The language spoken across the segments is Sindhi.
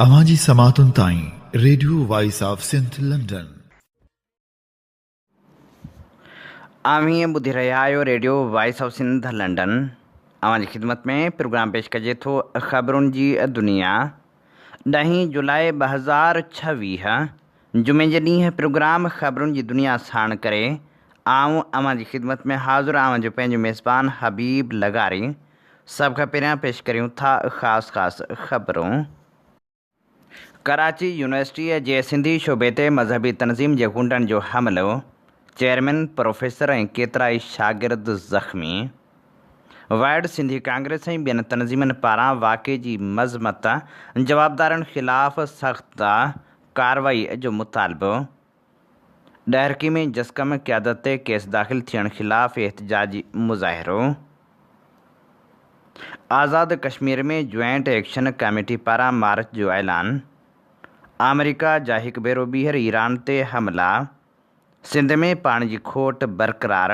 اوهان جي سماعتن تائين radio voice of Sindh London. اوهين ٻڌي رهيا آهيو radio voice of Sindh London. اوهان جي خدمت ۾ پروگرام پيش ڪجي ٿو خبرن جي دنيا. ڏهين جولاء 2026 جمعي جي ڏينهن پروگرام خبرن جي دنيا ساڻ ڪري آئون اوهان جي خدمت ۾ حاضر اوهان جو پنهنجو ميزبان حبيب لغاري. سڀ کان پهريان پيش ڪريون ٿا خاص خاص خبرون. ڪراچي يونيورسٽيء جي سنڌي شعبي تي مذهبي تنظيم جي غنڊن جو حملو، چيئرمين، پروفيسر ۽ ڪيترائي شاگرد زخمي. وائرڊ سنڌي ڪانگريس ۽ ٻين تنظيمن پاران واقعي جي مذمت، جوابدارن خلاف سخت ڪارروائي جو مطالبو. ڏهرڪي ۾ جسقم قيادت تي ڪيس داخل ٿيڻ خلاف احتجاجي مظاهرو. آزاد ڪشمير ۾ جوائنٽ ايڪشن ڪاميٽي پاران مارچ جو اعلان. آمريڪا جا هڪ ڀيرو ٻيهر ايران تي حملا. سنڌ ۾ پاڻي جي کوٽ برقرار،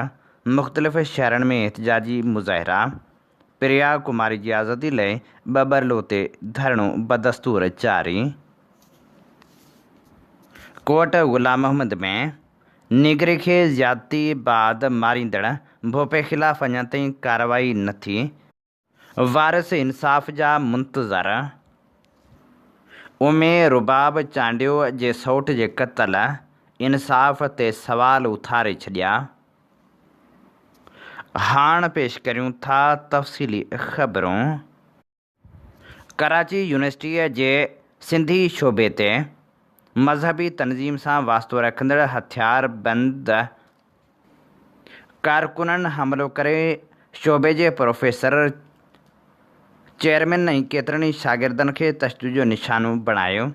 مختلف شهرن ۾ احتجاجي مظاهرا. پريا ڪماري جي آزادي لئه ٻٻرلو تي ڌرڻو بدستور جاري. ڪوٽ غلام محمد ۾ نينگري کي زيادتي بعد ماريندڙ ڀوپي خلاف اڃا تائين ڪارروائي نه ٿي، وارث انصاف جا منتظر. امي رباب چانڊيو جي سئوٽ جي قتل انصاف تي سوال اٿاري ڇڏيا. هاڻ پيش ڪريون ٿا تفصيلي خبرون. ڪراچي يونيورسٽيء جي سنڌي شعبي تي مذهبي تنظيم سان واسطو رکندڙ هٿياربند ڪارڪنن حملو ڪري شعبي جي پروفيسر، چيئرمين ۽ ڪيترن ئي شاگردن کي تشدد جو نشانو بڻايو.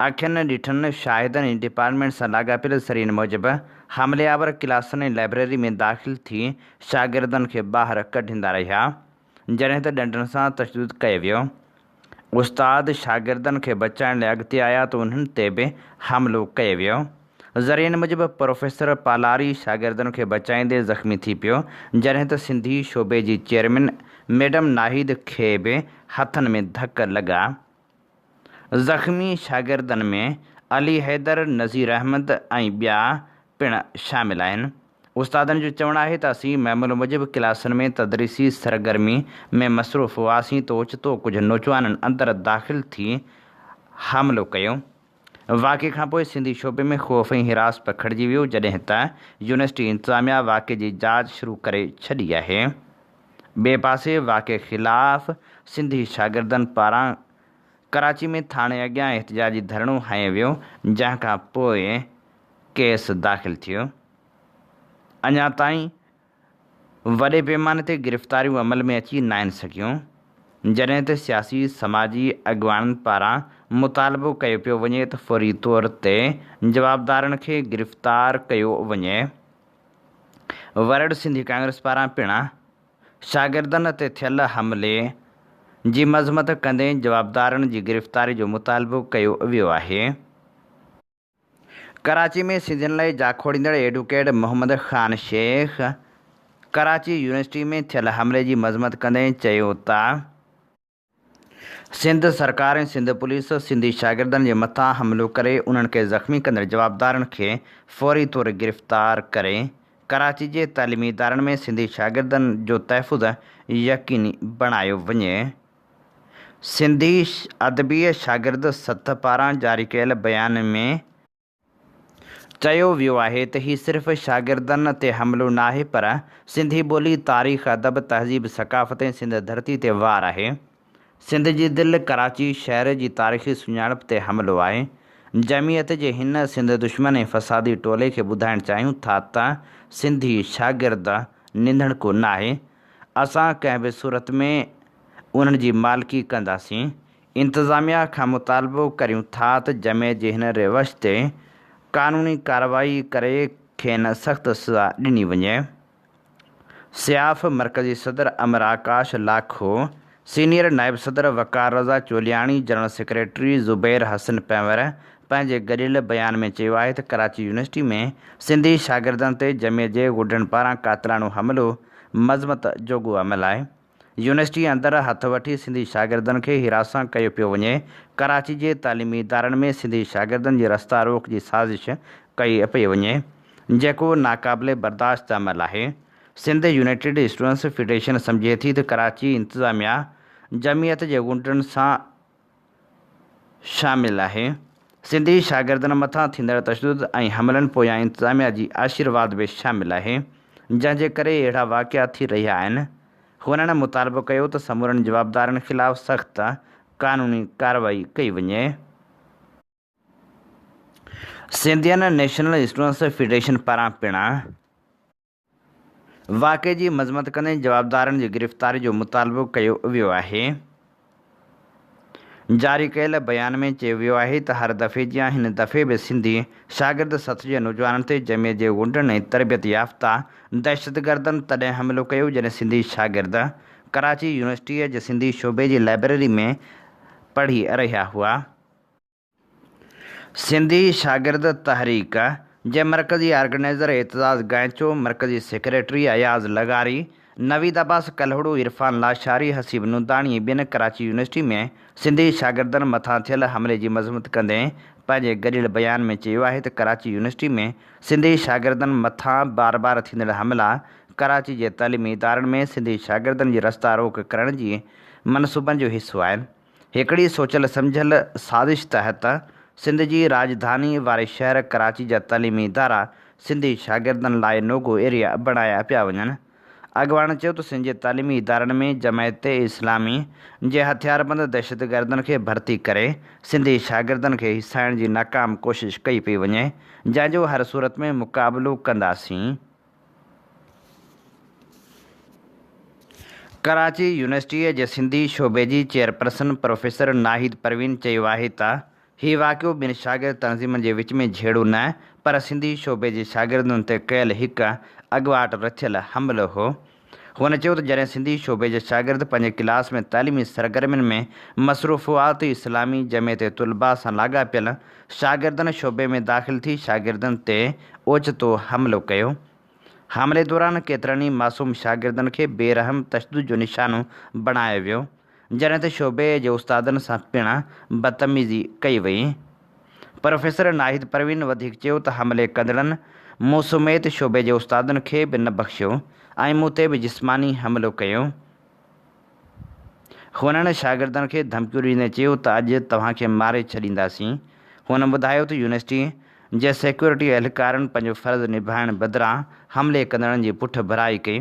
اکين ڏٺن شاهدن ۽ ڊپارٽمينٽ سان لاڳاپيل ذريعن موجب حملي آور ڪلاسن ۽ لائبريري ۾ داخل ٿي شاگردن کي ٻاهر ڪڍيندا رهيا. جڏهن ته ڏنڊن سان تشدد ڪيو ويو. استاد شاگردن کي بچائڻ لاء اڳتي آيا ته انهن تي به حملو ڪيو ويو. ذريعن موجب پروفيسر پالاري شاگردن کي بچائيندي زخمي ٿي پيو، جڏهن ته سنڌي شعبي جي چيئرمين ميڊم ناهيد کي به هٿن ۾ ڌڪ لڳا. زخمي شاگردن ۾ علي حيدر، نذير احمد ۽ ٻيا پڻ شامل آهن. استادن جو چوڻ آهي ته اسين معمول موجب ڪلاسن ۾ تدريسي سرگرمي ۾ مصروف هئاسين ته اوچتو ڪجهه نوجوانن اندر داخل ٿي حملو ڪيو. واقعي کانپوء سنڌي شعبي ۾ خوف ۽ هراس پکڙجي ويو جڏهن ته يونيورسٽي انتظاميا واقعي جي جاچ شروع ڪري ڇڏي آهي. ٻئي پاسي واقعي خلاف سنڌي شاگردن پاران ڪراچي ۾ ٿاڻي اڳيان احتجاجي ڌرڻو هنيو ويو جنهن کان پوء ڪيس داخل ٿيو. اڃا تائين وڏي پيماني تي گرفتاريون عمل ۾ اچي ناهن سگهيون جڏهن ته سياسي سماجي اڳواڻن پاران مطالبو ڪيو پيو وڃي ته فوري طور تي جوابدارن کي گرفتار ڪيو وڃي. ورلڊ سنڌي ڪانگريس پاران پڻ شاگردن تي ٿيل حملي جي مذمت ڪندي جوابدارن جي گرفتاري جو مطالبو ڪيو ويو آهي. ڪراچي ۾ سنڌين لاء جاکوڙيندڙ ايڊوڪيٽ محمد خان شيخ ڪراچي يونيورسٽي ۾ ٿيل حملي جي مذمت ڪندي چيو ته، سنڌ سرڪار ۽ سنڌ پوليس سنڌي شاگردن جي مٿان حملو ڪري انهن کي زخمي ڪندڙ جوابدارن کي فوري طور گرفتار ڪري ڪراچي جي تعليمي ادارن ۾ سنڌي شاگردن جو تحفظ يقيني بڻايو وڃي. سنڌي ادبي شاگرد سٿ پاران جاري ڪيل بيان ۾. چيو ويو آهي ته هي صرف شاگردن تي حملو ناهي پر سنڌي ٻولي، تاريخ، ادب، تهذيب، ثقافت ۽ سنڌ ڌرتي تي وار آهي. سنڌ جي دل ڪراچي شهر جي تاريخي سڃاڻپ تي حملو آهي. جمعيت جي هن سنڌ دشمن ۽ فسادي ٽولي کي ٻڌائڻ چاهيون ٿا ته سنڌي شاگرد ننڌڻڪو ناهي. اسان ڪنهن به صورت ۾ انهن جي مالڪي ڪنداسين. انتظاميا کان مطالبو ڪريون ٿا ته جمعيت جي هن روش تي قانوني ڪارروائي ڪري کين سخت سزا ڏني وڃي. سياف مرڪزي صدر امر آڪاش لاکو، سينيئر نائب صدر وقار رضا چولياڻي، جنرل سيڪريٽري زبير حسن پنهور پنهنجي گڏيل بيان ۾ چيو آهي ته ڪراچي يونيورسٽي ۾ سنڌي شاگردن تي جمعيت جي غنڊن پاران قاتلاڻو حملو مذمت جوڳو عمل آهي. يونيورسٽي اندر هٿ وٺي سنڌي شاگردن کي هراسان ڪيو پيو وڃي، ڪراچي جي تعليمي ادارن ۾ سنڌي شاگردن جي رستا روڪ جي سازش ڪئي پئي وڃي، جيڪو ناقابل برداشت عمل آهي. سنڌ يونائيٽيڊ اسٽوڊنٽس فيڊريشن سمجهي ٿي ته ڪراچي انتظاميا جمعيت جي غنڊن سان شامل آهي. سنڌي شاگردن مٿان ٿيندڙ تشدد ۽ حملن پويان انتظاميا جي آشيرواد به شامل آهي، جنهن جي ڪري اهڙا واقعا ٿي رهيا آهن. هنن مطالبو ڪيو ته سمورن جوابدارن خلاف سخت قانوني ڪارروائي ڪئي وڃي. سنڌين نيشنل اسٽوڊنٽس فيڊريشن پاران پڻ واقعي جي مذمت ڪندي جوابدارن جي گرفتاري جو مطالبو ڪيو ويو آهي. جاري ڪيل بيان ۾ چيو ويو آهي ته هر دفعي جيان هن دفعي به سنڌي شاگرد سٿ جي نوجوانن تي جمعيت جي غنڊن ۽ تربيت يافته دهشتگردن تڏهن حملو ڪيو جڏهن سنڌي شاگرد ڪراچي يونيورسٽيء جي سنڌي شعبي جي لائبريري ۾ پڙهي رهيا هئا. سنڌي شاگرد تحريڪ جي مرڪزي آرگنائيزر اعتزاز گائنچو، مرڪزي سيڪريٽري اياز لغاري، نويد عباس ڪلهوڙو، عرفان لاشاري، حسيب نونداڻي ۽ ٻين ڪراچي يونيورسٽي ۾ سنڌي شاگردن مٿان ٿيل حملي جي مذمت ڪندي پنهنجي گڏيل بيان ۾ چيو آهي ته ڪراچي يونيورسٽي ۾ سنڌي شاگردن مٿان بار بار ٿيندڙ حملا ڪراچي جي تعليمي ادارن ۾ سنڌي شاگردن جي رستا روڪ ڪرڻ جي منصوبن جو حصو آهن. هڪڙي سوچيل سمجهيل سازش تحت سنڌ جي راڄڌاني واري شهر ڪراچي جا تعليمي ادارا سنڌي شاگردن لاء نوگو ايريا بڻايا پيا وڃن. اڳواڻن چيو ته سنڌ جي تعليمي ادارن ۾ جماعت اسلامي جي هٿياربند دهشتگردن کي ڀرتي ڪري سنڌي شاگردن کي هيسائڻ جي ناڪام ڪوشش ڪئي پئي وڃي جنهن جو هر صورت ۾ مقابلو ڪنداسين. ڪراچي يونيورسٽيء جي سنڌي شعبي جي چيئرپرسن پروفيسر ناهيد پروين چيو آهي ته هي واقعو ٻن شاگرد تنظيمن جي وچ ۾ جهيڙو نه پر سنڌي شعبي جي شاگردن تي ڪيل هڪ اڳواٽ رٿيل حملو هو. هن چيو ته جڏهن سنڌي شعبي جا شاگرد پنهنجي ڪلاس ۾ تعليمي سرگرمين ۾ مصروف هئا ته اسلامي جمعيت طلباء سان لاڳاپيل شاگردن شعبي ۾ داخل ٿي شاگردن تي اوچتو حملو ڪيو. حملي دوران ڪيترن ئي معصوم شاگردن کي بي رحم تشدد جو نشانو بڻايو ويو، جڏهن ته شعبي جي استادن سان پڻ بدتميزي ڪئي وئي. پروفيسر ناهيد پروين وڌيڪ چيو ته حملي ڪندڙن مون سميت شعبي جي استادن کي به نه بخشيو ۽ مون تي به جسماني حملو ڪيو. هنن شاگردن کي ڌمڪيون ڏيندي چيو ته اڄ توهان کي ماري ڇڏينداسين. هن ٻڌايو ته يونيورسٽي جي سيڪيورٽي اهلڪارن پنهنجو فرض نڀائڻ بدران حملي ڪندڙن جي پٺ ڀرائي ڪئي.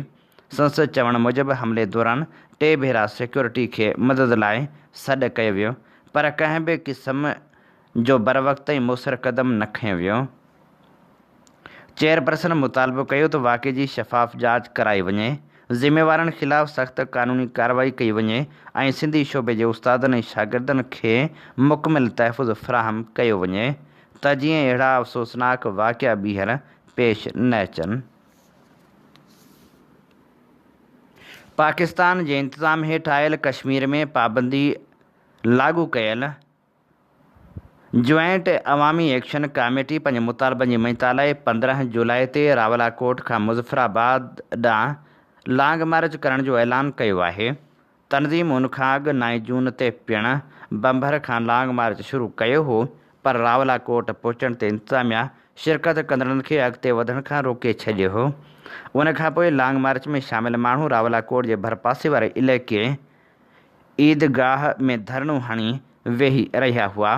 سندس چوڻ موجب حملي دوران ٽي ڀيرا سيڪيورٽي کي مدد لاء سڏ ڪيو ويو پر ڪنهن به قسم جو بروقت ۽ موثر قدم نه کنيو ويو. چيئرپرسن مطالبو ڪيو ته واقعي جي شفاف جاچ ڪرائي وڃي، ذميوارن خلاف سخت قانوني ڪارروائي ڪئي وڃي ۽ سنڌي شعبي جي استادن ۽ شاگردن کي مڪمل تحفظ فراهم ڪيو وڃي ته جيئن اهڙا افسوسناڪ واقعا ٻيهر پيش نه اچن. پاڪستان جي انتظام هيٺ آيل ڪشمير ۾ پابندي لاڳو ڪيل جوائنٽ عوامي ايڪشن ڪاميٽي پنهنجي مطالبن جي مڃتا لاء 15 جولاء تي راولا ڪوٽ کان مظفر آباد ڏانهن لانگ مارچ ڪرڻ جو اعلان ڪيو آهي. تنظيم ان کان اڳ نائين جون تي پڻ ڀنڀر کان لانگ مارچ شروع ڪيو هو پر راولا ڪوٽ پهچڻ تي انتظاميا شرڪت ڪندڙن کي اڳتي وڌڻ کان روڪي ڇڏيو هو. ان کانپوء لانگ مارچ ۾ شامل ماڻهو راولا ڪوٽ جي ڀرپاسي واري علائقي عيد گاهه ۾ ڌرڻو هڻي ويهي رهيا هئا.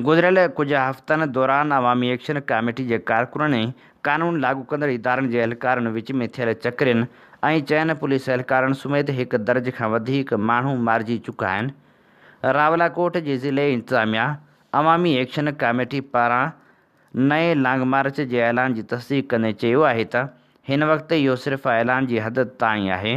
گذريل ڪجهه هفتن دوران عوامي ايڪشن ڪاميٽي جي ڪارڪنن ۽ قانون لاڳو ڪندڙ ادارن جي اهلڪارن وچ ۾ ٿيل چڪرين ۽ چئن پوليس اهلڪارن سميت هڪ درج کان وڌيڪ ماڻهو مارجي چڪا آهن. راولاڪوٽ جي ضلعي انتظاميا عوامي ايڪشن ڪاميٽي پاران نئين لانگ مارچ جي اعلان جي تصديق ڪندي چيو آهي ته هن وقت اهو صرف اعلان جي حد تائين آهي.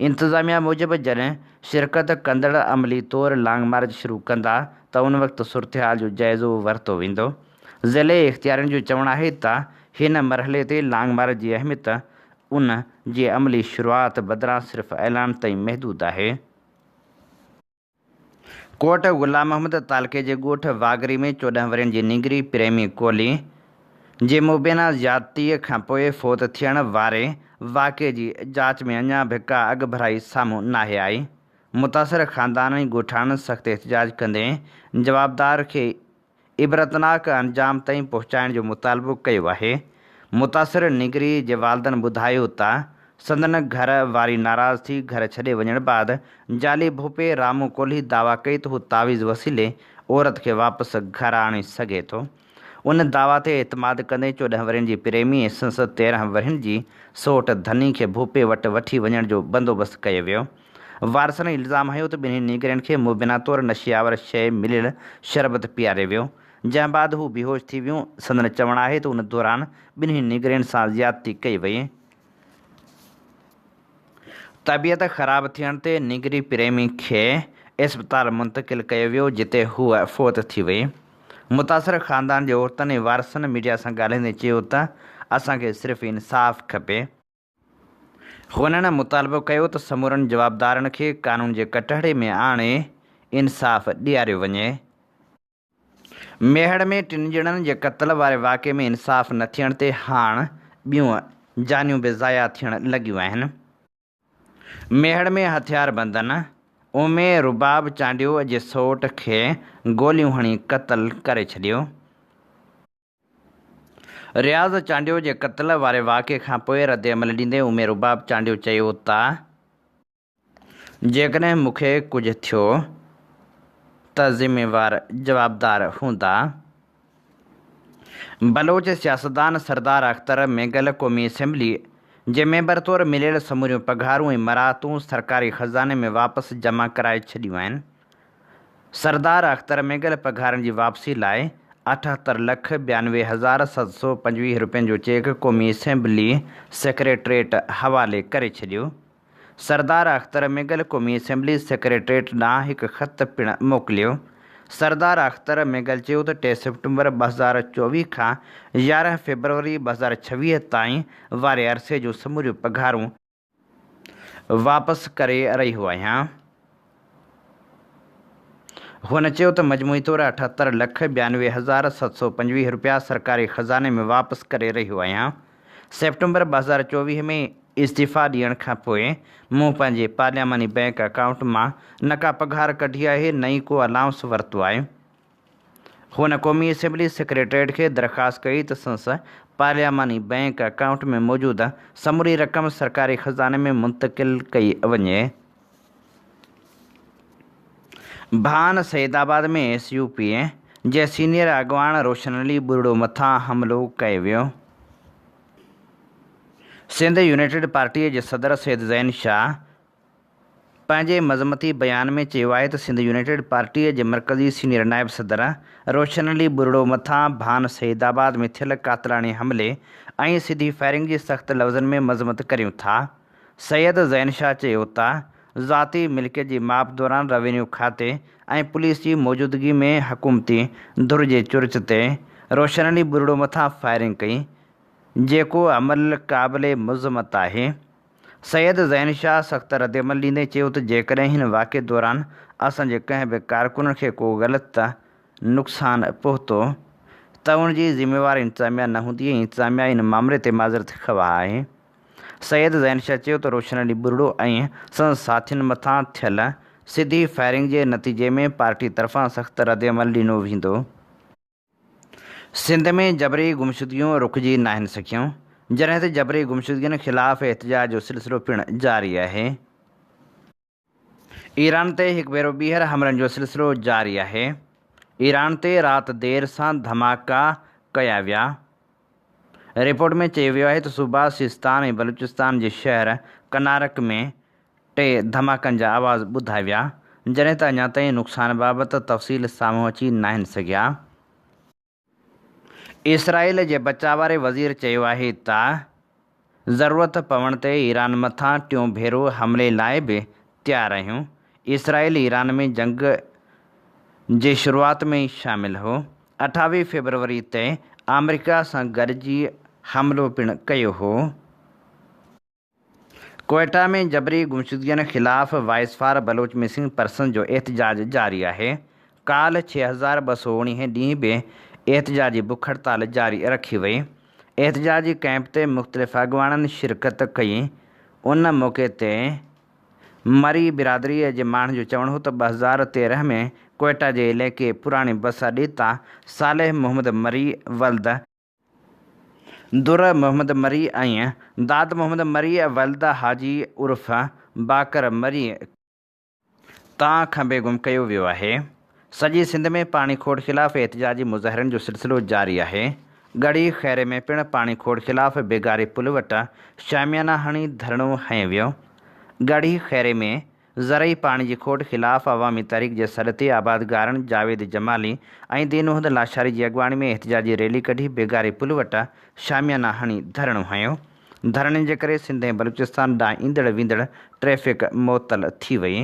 انتظاميا موجب جڏهن شرڪت ڪندڙ عملي طور لانگ مارچ شروع ڪندا ته ان وقت صورتحال جو جائزو ورتو ويندو. ضلعي اختيارين جو چوڻ آهي ته هن مرحلي تي لانگ مارچ جي اهميت ان جي عملي شروعات بدران صرف اعلان تائين محدود آهي. ڪوٽ غلام محمد تعلقي جي ڳوٺ واگري ۾ 14 ورهين جي نينگري پريمي ڪولهي جي مبينا زيادتيء کانپوء فوت ٿيڻ واري واقعي جي جاچ ۾ اڃا به ڪا اڳڀرائي سامهون ناهي آئي. متاثر خاندان ۽ ڳوٺاڻن سخت احتجاج ڪندي جوابدار کي عبرتناڪ انجام تائين پهچائڻ جو مطالبو ڪيو آهي. متاثر نينگري جي والدن ٻڌايو ته سندن گهر واري ناراض ٿي گهر ڇڏي وڃڻ بعد جعلي ڀوپي رامو ڪولهي دعويٰ ڪئي ته هو تعويذ وسيلي عورت کي واپس گهر آڻي سگهي ٿو. ان دعويٰ تي اعتماد ڪندي 14 ورهين جي پريمي ۽ سندس 13 ورهين جي سوٽ ڌني کي ڀوپي وٽ وٺي وڃڻ جو بندوبست ڪيو ويو. وارثن الزام هنيو ته ٻنهي نينگرين کي مبينا طور نشي آور شيء مليل شربت پياري ويو، جنهن بعد هو بيهوش ٿي ويون، سندن چوڻ آهي ته ان دوران ٻنهي نينگرين سان زيادتي ڪئي وئي. طبيعت خراب ٿيڻ تي نينگري پريمي کي اسپتال منتقل ڪيو ويو، جتي هوء فوت ٿي وئي. متاثر خاندان جي عورتن ۽ وارثن ميڊيا سان ڳالهائيندي چيو ته اسان کي صرف انصاف کپي. هنن مطالبو ڪيو ته سمورن جوابدارن کي قانون جي ڪٽهڙي ۾ آڻي انصاف ڏياريو وڃي. ميهڙ ۾ ٽن ڄڻن جي قتل واري واقعي ۾ انصاف نه ٿيڻ تي هاڻ ٻيون جانيون به ضايع ٿيڻ لڳيون آهن. ميهڙ ۾ هٿياربندن امي رباب چانڊيو جي سئوٽ کي گوليون هڻي قتل ڪري ڇڏيو. رياض چانڊيو جي قتل واري واقعي کانپوء ردعمل ڏيندي امي رباب چانڊيو چيو ته جيڪڏهن مون کي ڪجهه ٿيو ته ذميوار جوابدار هوندا. بلوچ سياستدان سردار اختر مينگل قومي اسيمبلي جي ميمبر طور مليل سموريون پگهارون ۽ مراعتون سرڪاري خزاني ۾ واپس جمع ڪرائي ڇڏيون آهن. سردار اختر مينگل پگهارن جي واپسي لاء 78 لک 92 هزار 725 رپين جو چيڪ قومي اسيمبلي سيڪريٽريٽ حوالي ڪري ڇڏيو. سردار اختر مينگل قومي اسيمبلي سيڪريٽريٽ ڏانهن هڪ خط پڻ موڪليو. سردار اختر مينگل چيو ته 3 سيپٽمبر 2024 کان 11 فيبروري 2026 تائين واري عرصي جون سموريون پگهارون واپس ڪري رهيو آهيان. هن چيو ته مجموعي طور 78 لک 92 هزار 725 رپيا سرڪاري خزاني ۾ واپس ڪري رهيو آهيان. سيپٽمبر 2024 ۾ استعيفيٰ ڏيڻ کانپوء مون پنهنجي پارلياماني بئنڪ اڪائونٽ مان نه ڪا پگهار ڪڍي آهي نه ئي ڪو الائونس ورتو آهي. هن قومي اسيمبلي سيڪريٽريٽ کي درخواست ڪئي ته سندس پارلياماني بئنڪ اڪائونٽ ۾ موجود سموري رقم سرڪاري خزاني ۾ منتقل ڪئي وڃي. ڀان سيد آباد ۾ ايس يو پي جي سينيئر اڳواڻ روشن علي ٻرڙو مٿان حملو ڪيو ويو. سنڌ يونائيٽيڊ پارٽي جي صدر سيد زين شاهه پنهنجي مذمتي بيان ۾ چيو آهي ته سنڌ يونائيٽيڊ پارٽيء جي مرڪزي سينيئر نائب صدر روشن علي ٻرڙو مٿان ڀان سيد آباد ۾ ٿيل قاتلاڻي حملي ۽ سڌي فائرنگ جي سخت لفظن ۾ مذمت ڪريون ٿا. سيد زين شاهه چيو ته ذاتي ملڪيت جي ماپ دوران روينيو کاتي ۽ پوليس جي موجودگي ۾ حڪومتي ڌر جي چرچ تي روشن علي ٻرڙو مٿان فائرنگ ڪئي جيڪو عمل قابل مذمت آهي. سيد زين شاهه سخت ردعمل ڏيندي چيو ته جيڪڏهن هن واقعي دوران اسان جي ڪنهن به ڪارڪن کي ڪو غلط نقصان پهتو ته ان جي ذميوار انتظاميا نه هوندي ۽ انتظاميا ان مامري تي معذرت خواهه آهي. سيد زين شاهه چيو ته روشن علي ٻرڙو ۽ سندس ساٿين مٿان ٿيل سڌي فائرنگ جي نتيجي ۾ پارٽي طرفان سخت ردعمل ڏنو ويندو. سنڌ ۾ جبري گمشدگيون رڪجي ناهن سگهيون، جڏهن ته جبري گمشدگين خلاف احتجاج جو سلسلو پڻ جاري آهي. ايران تي هڪ ڀيرو ٻيهر حملن جو سلسلو جاري آهي، ايران تي رات دير سان ڌماڪا ڪيا ويا. رپورٽ ۾ چيو ويو آهي ته صوبا سيستان ۽ بلوچستان جي شهر ڪنارڪ ۾ ٽي ڌماڪن جا آواز ٻڌا ويا، جڏهن ته اڃا تائين نقصان بابت تفصيل سامهون اچي ناهن سگهيا. اسرائيل جي بچاء واري وزير چيو آهي ته ضرورت پوڻ تي ايران مٿان ٽيون ڀيرو حملي لاء به تيار آهيون، اسرائيل ايران ۾ جنگ جي شروعات ۾ ئي شامل هو، 28 فيبروري تي آمريڪا سان گڏجي حملو پڻ ڪيو هو. ڪوئيٽا ۾ جبري گمشدگين خلاف voice for Baloch missing persons جو احتجاج جاري آهي. ڪالهه 6219 ڏينهن به احتجاجي بک هڙتال جاري رکي وئي. احتجاجي ڪئمپ تي مختلف اڳواڻن شرڪت ڪئي. ان موقعي تي مري برادريء جي ماڻهن جو چوڻ هو ته 2013 ۾ ڪوئيٽا جي علائقي پراڻي بس اڏي تان صالح محمد مري ولد در محمد مري ۽ داد محمد مري ولد حاجي عرف باقر مري تان کنڀي گم ڪيو ويو آهي. سڄي سنڌ ۾ پاڻي کوٽ خلاف احتجاجي مظاهرن جو سلسلو جاري آهي. ڳڙهي خيري ۾ پڻ پاڻي کوٽ خلاف بيگاري پل وٽ شاميانا هڻي ڌرڻو هنيو ويو. ڳڙهي خيري ۾ زرعي پاڻي جي کوٽ خلاف عوامي تحريڪ جي سڏ تي آبادگارن جاويد جمالي ۽ دين محمد لاشاري جي اڳواڻي ۾ احتجاجي ريلي ڪڍي بيگاري پل وٽ شاميانا هڻي ڌرڻو هنيو. ڌرڻي جي ڪري سنڌ ۽ بلوچستان ڏانهن ايندڙ ويندڙ ٽريفڪ معطل ٿي وئي.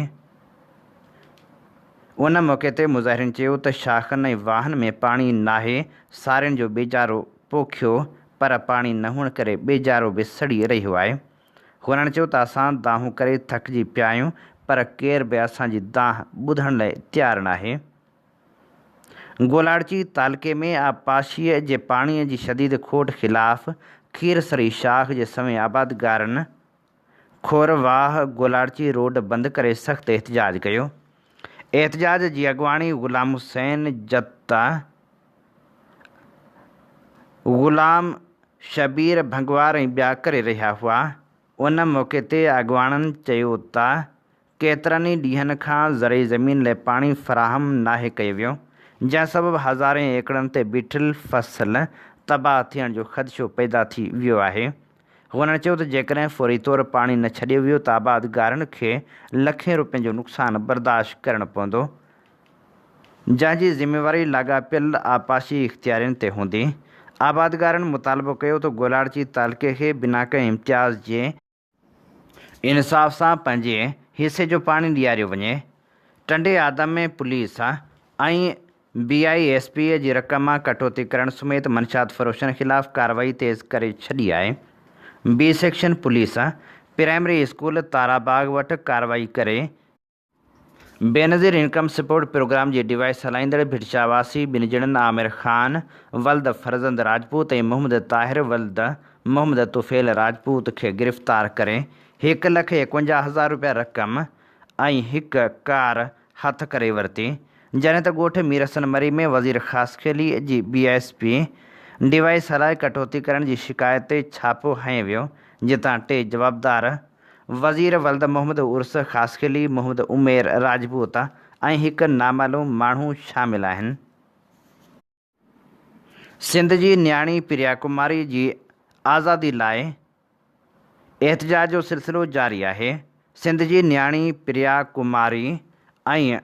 ان موقعي تي مظاهرين چيو ته شاخن ۽ واهن ۾ پاڻي ناهي، سارين جو ٻيجارو پوکيو پر پاڻي نه هئڻ ڪري ٻيجارو به سڙي رهيو آهي. هنن چيو ته اسان دانهون ڪري ٿڪجي پيا آهيون پر ڪير به اسان جي دانهن ٻڌڻ لاء تيار ناهي. گولاڙچي تعلقي ۾ آبپاشيء جي پاڻيء جي شديد کوٽ خلاف کيرسري شاخ جي سوين آبادگارن کور واهه گولاڙچي روڊ بند ڪري سخت احتجاج ڪيو. احتجاج جي اڳواڻي غلام حسين جت، غلام شبير ڀنگوار ۽ ٻيا ڪري رهيا هئا. ان موقعي تي اڳواڻن چيو ته ڪيترن ئي ڏينهن کان زرعي زمين لاء پاڻي فراهم ناهي ڪيو ويو، جنهن سبب هزارين ايڪڙن تي بيٺل فصل تباهه ٿيڻ جو خدشو پيدا ٿي ويو آهي. هنن چيو ته جيڪڏهن فوري طور پاڻي نه ڇڏيو ويو ته آبادگارن کي لکين روپين جو نقصان برداشت ڪرڻو پوندو، جنهن جي ذميواري لاڳاپيل آبپاشي اختيارين تي هوندي. آبادگارن مطالبو ڪيو ته گولاڙچي تعلقي کي بنا ڪنهن امتياز جي، انصاف سان پنهنجي حصي جو پاڻي ڏياريو وڃي، Tando Adam ۾ police ۽ B I S P جي رقم مان ڪٽوتي ڪرڻ سميت منشيات فروشن خلاف ڪارروائي تيز ڪري ڇڏي آهي، B section police primary school Tara Bagh وٽ ڪارروائي ڪري بينظير انڪم سپورٽ پروگرام جي ڊوائيس هلائيندڙ ڀٽشاهه واسي ٻن ڄڻن عامر خان ولد فرزند راجپوت ۽ محمد طاهر ولد محمد طفيل راجپوت کي گرفتار ڪري هڪ لک ايڪونجاهه هزار روپيا رقم ۽ هڪ ڪار هٿ ڪري ورتي جڏهن ته ڳوٺ مير حسن مري ۾ وزير خاصخيلي جي بي ايس پي ڊوائيس هلائي ڪٽوتي ڪرڻ جي شڪايت تي ڇاپو هنيو ويو جتان ٽي جوابدار وزير ولد محمد عرس خاصخيلي، محمد عمير راجپوت ۽ هڪ نامعلوم ماڻهو شامل آهن. سنڌ جي نياڻي پريا ڪماري جي آزادي لاء احتجاج جو سلسلو جاري آهي. سنڌ جي نياڻي پريا ڪماري ۽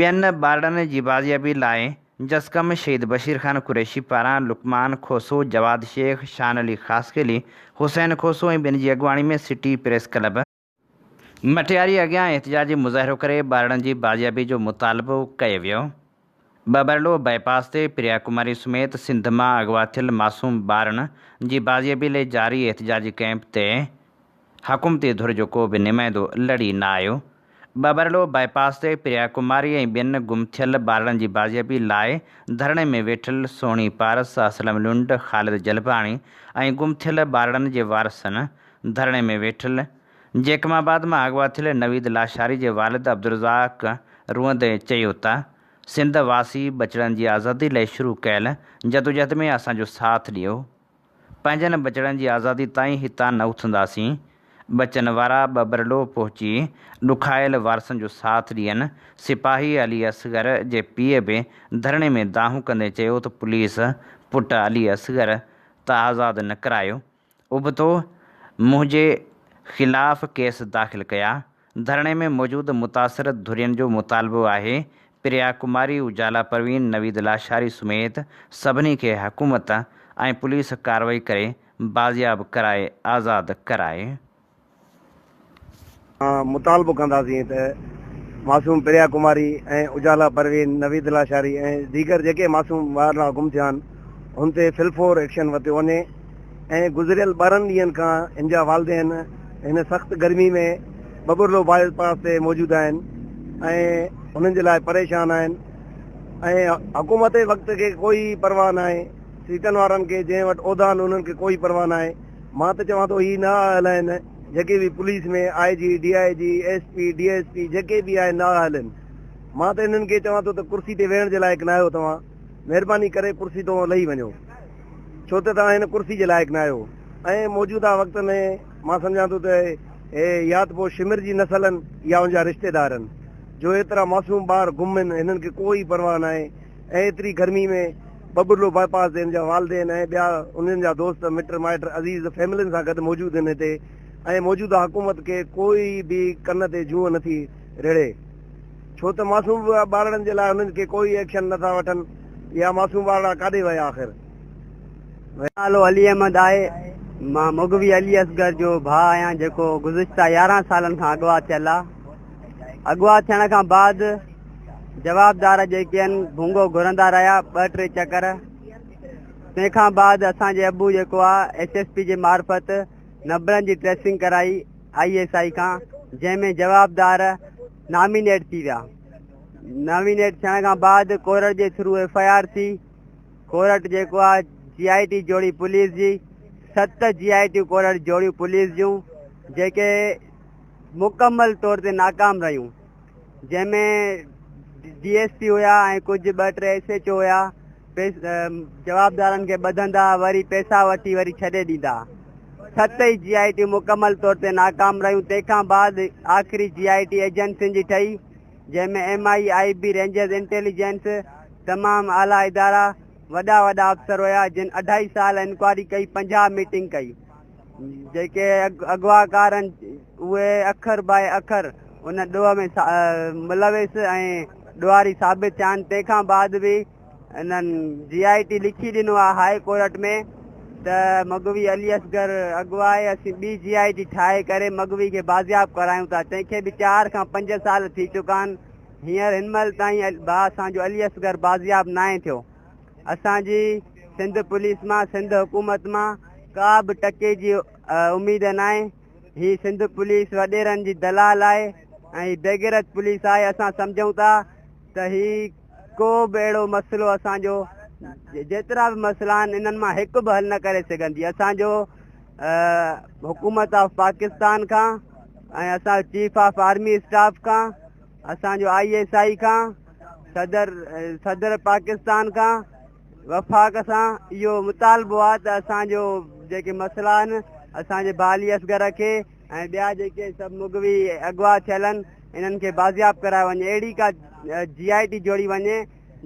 ٻين ٻارڙن جي بازيابي لاء جسقم شهيد بشير خان قريشي پاران لقمان کوسو، جواد شيخ، شان علي خاصخيلي، حسين کوسو ۽ ٻين جي اڳواڻي ۾ سٽي پريس ڪلب مٽياري اڳيان احتجاجي مظاهرو ڪري ٻارڙن جي بازيابي جو مطالبو ڪيو ويو. ٻٻرلو بائي پاس تي پريا ڪماري سميت سنڌ مان اغوا ٿيل معصوم ٻارڙن جي بازيابي لئي جاري احتجاجي ڪئمپ تي حڪومتي ڌر جو ڪو به نمائندو لڙي نه آيو. ٻٻرلو بائي پاس تي پريا ڪماري ۽ ٻين گم ٿيل ٻارڙن جي بازيابي لاء ڌرڻي ۾ ويٺل سهڻي پارس، اسلم لنڊ، خالد جلباڻي ۽ گم ٿيل ٻارڙن جي وارثن ڌرڻي ۾ ويٺل جيڪب آباد مان اغوا ٿيل نويد لاشاري جي والد عبدالرزاق روئندي چيو ته سنڌ واسي ٻچڙن جي آزادي لاء شروع ڪيل جدوجهد ۾ اسان جو ساٿ ڏيو. پنهنجن ٻچڙن جي آزادي تائين هتان نه اٿنداسين. ٻچن وارا ٻٻرلو پهچي ڏکايل وارثن جو ساٿ ڏين. سپاهي علي اصغر جي پيء به ڌرڻي ۾ دانهون ڪندي چيو ته پوليس پٽ علي اصغر ته آزاد نه ڪرايو. ابتو منهنجي خلاف ڪيس داخل ڪيا. ڌرڻي ۾ موجود متاثر ڌرين جو مطالبو آهي پريا ڪماري، اجالا پروين، نويد لاشاري سميت سڀني کي حڪومت ۽ پوليس ڪارروائي ڪري بازياب ڪرائي آزاد ڪرائي. مطالبو ڪنداسين ته معصوم پريا ڪماري ۽ اجالا پروين، نويد لاشاري ۽ ديگر جيڪي معصوم ٻارڙا گم ٿيا آهن ان تي في الفور ايڪشن ورتو وڃي ۽ گذريل 12 ڏينهن کان ان جا والدين هن سخت گرمي ۾ ٻٻرلو باء پاس تي موجود آهن ۽ انهن جي لاء پريشان آهن. ۽ حڪومت وقت کي ڪوئي پرواهه ناهي، سيٽن وارن کي جنهن وٽ عهدا آهن انهن کي ڪوئي پرواهه ناهي. مان ته چوان ٿو هي نه اهل آهن جيڪي به police ۾ I G, D I G, S P, D S P جيڪي به آهن نه اهل آهن. مان ته انهن کي چوان ٿو ته ڪرسي تي ويهڻ جي لائق ناهيو توهان مهرباني ڪري ڪرسي تون لهي وڃو ڇو ته توهان هن ڪرسي جي لائق ناهيو ۽ موجوده وقت ۾ مان سمجهان ٿو ته هي يا ته پوء شمر جي نسل آهن يا ان جا رشتيدار آهن جو ايترا معصوم ٻار گم آهن هنن کي ڪوئي پرواهه ناهي ۽ ايتري گرمي ۾ ٻٻرلو باء پاس تي هن جا والدين ۽ ٻيا انهن جا دوست مٽ مائٽ عزيز فيملين سان گڏ موجود آهن هتي ۽ موجوده حڪومت کي ڪوئي به ڪن تي جونء نٿي رڙي ڇو ته معصوم ٻارڙن جي لاء هنن کي ڪوئي ايڪشن نٿا وٺن اها معصوم ٻارڙا ڪاڏي ويا آخر. نالو علي احمد آهي مان مغوي علي اصغر جو ڀاء آهيان جيڪو گذشته 11 سالن کان اغوا ٿيل آهي اغوا ٿيڻ کان بعد جوابدار جيڪي آهن ڀونگو گهرندا رهيا ٻه ٽي چڪر تنهن کان بعد اسان جي ابو جيڪو آهي ايس ايس پي جي معرفت نمبرن جي ٽريسنگ ڪرائي I S I کان جنهن ۾ جوابدار نامينيٽ ٿي ويا نامينيٽ ٿيڻ کان بعد ڪورٽ جي ٿرو ايف I R ٿي ڪورٽ جيڪو آ جي آء ٽي جوڙي پوليس جي 7 جي آء ٽي ڪورٽ جوڙيون پوليس جون جيڪي مڪمل طور تي ناڪام رهيون جنهن ۾ ڊي ايس پي هيا ۽ ڪجهه ٻه ٽي ايس ايچ او هيا جوابدارن کي ٻڌندا وري پئسا وٺي وري ڇڏي ڏيندا 7 ئي جي آء ٽي مڪمل طور تي ناڪام رهيون تنهن کان بعد آخري جي آء ٽي ايجنسين جي ٺهي جنهن ۾ M I, I B, rangers, intelligence تمام اعليٰ ادارا وڏا وڏا افسر هيا جن اڍائي سال انڪوائري ڪئي 50 ميٽنگ ڪئي جيڪي اغواڪار آهن اهي اکر باء اکر ان ڏوهه ۾ ملوث ۽ ڏوهاري ثابت ٿيا آهن تنهن کان بعد به انهن جي آء ٽي لکي ڏنو آهي هاء ڪورٽ ۾ ته مغوي علي اصغر اغوا آهي اسين ٻي جي آء ٽي ٺاهي ڪري مغوي کي بازياب ڪرايون ٿا تنهن کي به 4 کان 5 سال ٿي چڪا آهن هينئر هن مهل تائين ڀاء اسان جو علي اصغر بازياب ناهي ٿيو اسان جي سنڌ پوليس مان سنڌ حڪومت مان ڪا به ٽڪي جي اميد ناهي هي سنڌ پوليس وڏيرن جي دلال آهي ۽ بيغيرت پوليس آهي اسان سمجهون ٿا ته هي ڪو به اهڙو مسئلو اسان جو جيترا به مسئلا آهن انهن مان هڪ به حل نه ڪري سگهندي اسان جو حڪومت آف پاڪستان کان ۽ اسان چيف آف آرمي اسٽاف کان اسان جو I S I کان صدر صدر پاڪستان کان وفاق سان اهو مطالبو آهي ته اسان جو جيڪي مسئلا آهن اسان جي بالي اصغر کي ۽ ٻيا جيڪي سڀ مغوي اغوا ٿيل آهن انهن کي بازياب ڪرايو وڃي اهڙي ڪا جي آء ٽي جوڙي وڃي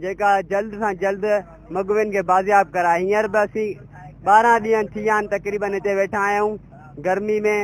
جيڪا جلد سان جلد مغوين کي بازياب ڪرائي هينئر به اسين 12 ڏينهن ٿي ويا آهن تقريبن هتي ويٺا آهيون گرمي ۾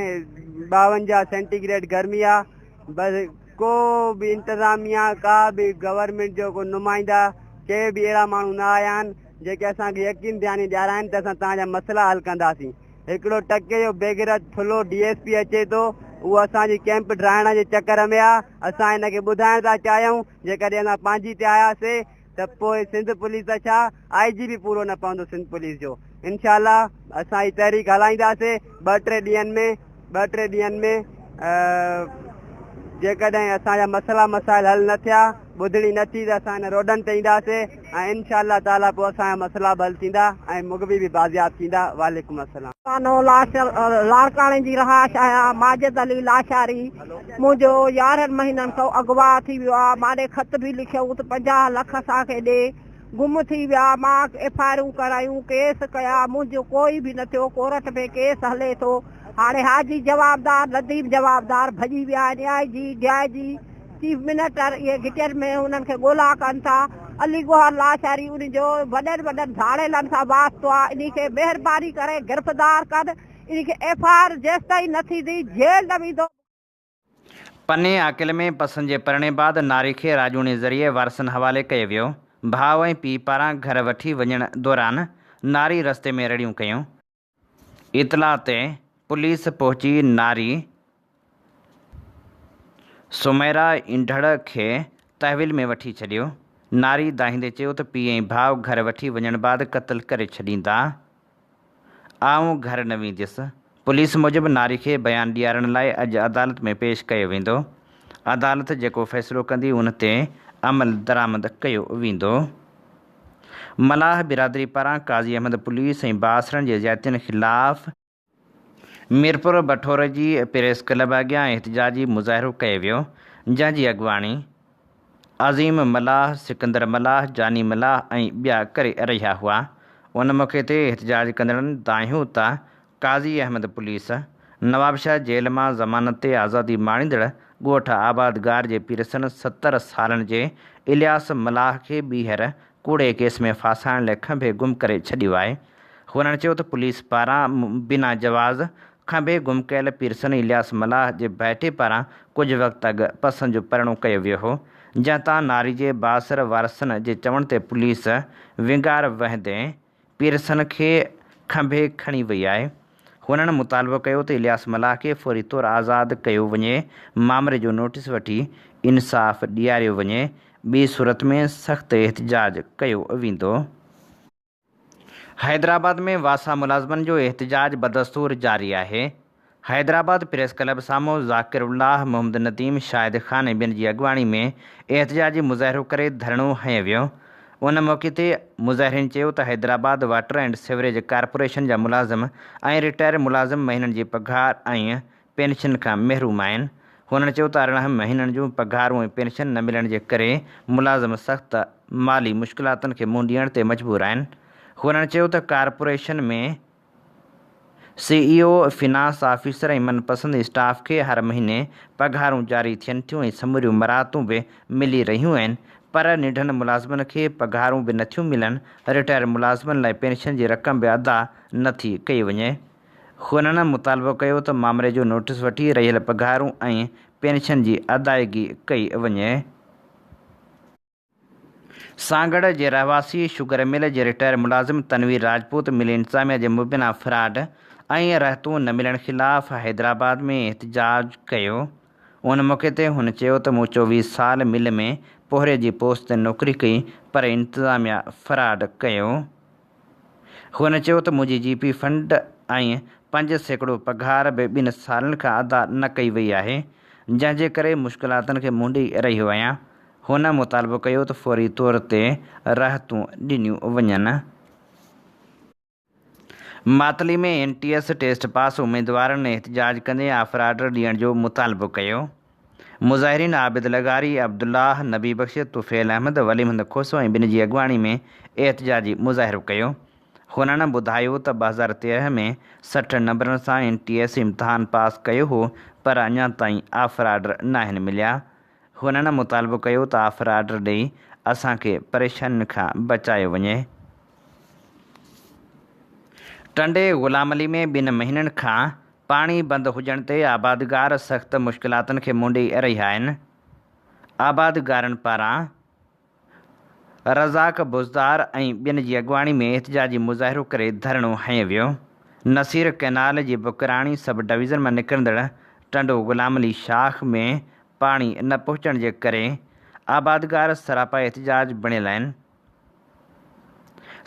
52 سينٽي گريڊ گرمي آهي بس ڪو به انتظاميا ڪا به گورنمينٽ جو ڪو نمائندا ڪي به اهڙا ماڻهو نه آيا آهن جيڪي اسان کي يقين دهاني ڏيارائن ته اسان توهان جا مسئلا حل ڪنداسين هڪڙو ٽڪي جو بيغيرت ٿلهو ڊي ايس پي اچي ٿو اهو اسان جي ڪيمپ ڊاهڻ جي چڪر ۾ آ اسان هن کي ٻڌائڻ ٿا چاهيون جيڪڏهن اسان پنهنجي تي آياسي ته پوء سنڌ پوليس ته ڇا آء جي به پورو نه پوندو سنڌ پوليس جو انشاء الله اسان هي تحريڪ هلائينداسي ٻه ٽي ڏينهن ۾ ٻه ٽي ڏينهن ۾ جيڪڏهن اسان جا مسئلا مسائل حل نه ٿيا ٻڌڻي نه ٿي ته اسان هن روڊن تي اينداسي ۽ انشاء الله تعالي پوء اسان جا مسئلا به حل ٿيندا ۽ مغوي به بازياب ٿيندا وعليڪم السلام. ٿانو لاڙڪاڻي جي رهائش آهيان ماجد علي لاشاري منهنجو 11 مهينن کان اغوا ٿي ويو آهي مان ڏي خط به لکيائون ته 50 لک اسان کي ڏي گم ٿي ويا مان ايف I آرون ڪرايون ڪيس ڪيا منهنجو ڪوئي به نه ٿيو ڪورٽ ۾ ڪيس هلي ٿو هاڻي حاجي جوابدار نديم جوابدار ڀڄي ويا آهن I G D I G chief minister اهي گٽر ۾ انهن کي ڳولا ڪن ٿا علي گوهر لاشاري ان جو وڏن وڏن ڌاڙيلن سان واسطو آهي انهي کي مهرباني ڪري گرفتار ڪن انهي کي ايف I R جيستائين نه ٿيندي جيل نه ويندو. پني عاقل ۾ پسند جي پرڻي بعد ناري کي راڄوڻي ذريعي وارثن حوالي ڪيو ويو، ڀاء ۽ پيء پاران گهر وٺي وڃڻ دوران ناري رستي ۾ رڙيون ڪيون، اطلاع تي پوليس پهچي ناري سميرا انڍڙ کي تحويل ۾ وٺي ڇڏيو. ناري دانهيندي چيو ته پيء ۽ ڀاء گهر وٺي وڃڻ بعد قتل ڪري ڇڏيندا، آئون گهر نه وينديس. پوليس موجب ناري کي بيان ڏيارڻ لاء اڄ عدالت ۾ پيش ڪيو ويندو، عدالت جيڪو فيصلو ڪندي ان تي عمل درآمد ڪيو ويندو. ملاح برادري پاران قاضي احمد پوليس ۽ بااثرن جي زيادتين خلاف ميرپور بٺور جي پريس ڪلب اڳيان احتجاجي مظاهرو ڪيو ويو، جنهن جي اڳواڻي عظيم ملاح، سڪندر ملاح، جاني ملاح ۽ ٻيا ڪري رهيا هئا. ان موقعي تي احتجاج ڪندڙن دانهيو ته قاضي احمد پوليس نوابشاهه جيل مان ضمانت تي آزادي ماڻيندڙ ڳوٺ آبادگار جي پيرسن 70 سالن جي الياس ملاح کي ٻيهر ڪوڙي ڪيس ۾ ڦاسائڻ لاء کنڀي گم ڪري ڇڏيو آهي. هنن چيو ته پوليس پاران بنا جواز کنڀي گم ڪيل پيرسن الياس ملاح جي ڀائٽي پاران ڪجهه وقت اڳ پسند جو پرڻو ڪيو ويو هو، جنهن تان ناري جي بااثر وارثن جي چوڻ تي پوليس ونگار وهندي پيرسن کي کنڀي کڻي وئي آهي. هنن مطالبو ڪيو ته الياس ملاح کي فوري طور آزاد ڪيو وڃي، مامري جو نوٽيس وٺي انصاف ڏياريو وڃي، ٻي صورت ۾ سخت احتجاج ڪيو ويندو. حيدرآباد ۾ واسا ملازمن جو احتجاج بدستور جاري آهي. حيدرآباد پريس ڪلب سامهون ذاڪر الله، محمد نديم، شاهد خان ۽ ٻين جي اڳواڻي ۾ احتجاجي مظاهرو ڪري ڌرڻو هنيو ويو. ان موقعي تي مظاهرين چيو ته Hyderabad water and sewerage corporation جا ملازم ۽ رٽائر ملازم مهينن جي پگهار ۽ پينشن کان محروم آهن. هنن چيو ته 18 مهينن جون پگهارون ۽ پينشن نه ملڻ جي ڪري ملازم سخت مالي مشڪلاتن کي منهن ڏيڻ تي مجبور آهن. هنن چيو ته corporation ۾ C E O, finance officer ۽ من پسند اسٽاف کي هر مهيني پگهارون جاري ٿين ٿيون ۽ سموريون مراعتون به ملي رهيون آهن پر ننڍن ملازمن کي پگهارون به نٿيون ملن، رٽائر ملازمن لاء پينشن جي رقم به ادا نٿي ڪئي وڃي. هنن مطالبو ڪيو ته مامري جو نوٽيس وٺي رهيل پگهارون ۽ پينشن جي ادائيگي ڪئي وڃي. سانگهڙ جي رهواسي شگر مل جي رٽائر ملازم تنوير راجپوت مل انتظاميا جي مبينا فراڊ ۽ رهتون نه ملڻ خلاف حيدرآباد ۾ احتجاج ڪيو. ان موقعي تي هن چيو ته مون 24 سال مل ۾ پورهيي جي پوسٽ تي نوڪري ڪئي پر انتظاميا فراڊ ڪيو. هن چيو ته منهنجي جي پي فنڊ ۽ 5% پگهار به ٻن سالن کان ادا نه ڪئي وئي آهي، جنهن جي ڪري مشڪلاتن کي منهن ڏئي رهيو آهيان. هن مطالبو ڪيو ته فوري طور تي راحتون ڏنيون وڃن. Matli ۾ N T S test pass اميدوارن احتجاج ڪندي آفر آرڊر ڏيڻ جو مطالبو ڪيو. مظاهرين عابد لغاري، عبدالله، نبي بخش، طفيل احمد، ولي محمد کوسو ۽ ٻين جي اڳواڻي ۾ احتجاجي مظاهرو ڪيو. هنن ٻڌايو ته 2013 ۾ 60 نمبرن سان اين ٽي ايس امتحان پاس ڪيو هو پر اڃا تائين آفر آرڊر ناهن مليا. هنن مطالبو ڪيو ته آفر آرڊر ڏئي اسان کي پريشانين کان بچايو وڃي. ٽنڊي غلام علي ۾ ٻن مهينن کان پاڻي بند هجڻ تي آبادگار سخت مشڪلاتن کي منهن ڏئي رهيا آهن، آبادگارن پاران رزاق بوزدار ۽ ٻين جي اڳواڻي ۾ احتجاجي مظاهرو ڪري ڌرڻو هنيو ويو، نصير ڪئنال جي بڪراڻي سب ڊويزن مان نڪرندڙ ٽنڊو غلام علي شاخ ۾ پاڻي نه پهچڻ جي ڪري آبادگار سراپا احتجاج بڻيل آهن.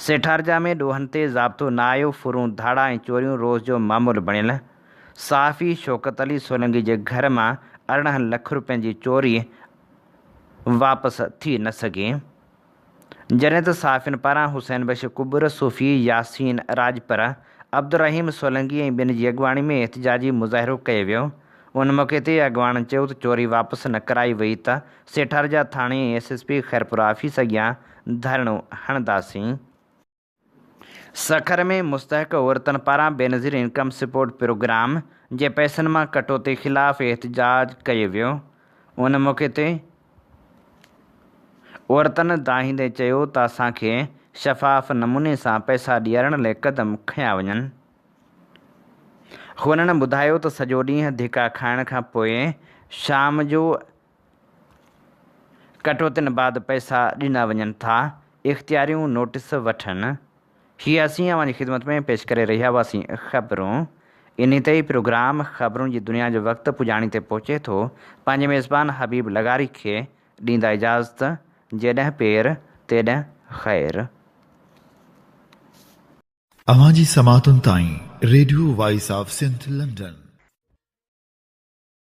سيٺارجا ۾ ڏوهن تي ضابطو نه آيو، ڦرون، ڌاڙا ۽ چوريون روز جو معمول بڻيل، صحافي شوڪت علي سولنگي جي گهر مان 18 لک روپين جي چوري واپس ٿي نه سگهي، جڏهن ته صحافين پاران حسين بخش ڪٻر، صوفي ياسين راڄپر، عبدالرحيم سولنگي ۽ ٻين جي اڳواڻي ۾ احتجاجي مظاهرو ڪيو ويو. ان موقعي تي اڳواڻن چيو ته چوري واپس نه ڪرائي وئي ته سيٺارجا ٿاڻي ۽ S S P Khairpur office اڳيان ڌرڻو هڻنداسين. سکر ۾ مستحق عورتن پاران بينظير انڪم سپورٽ پروگرام جي پئسن مان ڪٽوتي خلاف احتجاج ڪيو ويو. ان موقعي تي عورتن دانهيندي چيو ته اسان کي شفاف نموني سان پئسا ڏيارڻ لاء قدم کنيا وڃن. هنن ٻڌايو ته سڄو ڏينهن ڌڪا کائڻ کان پوء شام جو ڪٽوتين بعد پئسا ڏنا وڃن ٿا، اختياريون نوٽيس وٺن. هي اسين اوهان جي خدمت ۾ پيش ڪري رهيا هئاسين خبرون. انهي تي ئي پروگرام خبرون جي دنيا جو وقت پڄاڻي تي پهچي ٿو. پنهنجي ميزبان حبيب لغاري کي ڏيندا اجازت، جيڏهن پير تيڏهن خير. اوهان جي سماعتن تائين radio voice of Sindh London.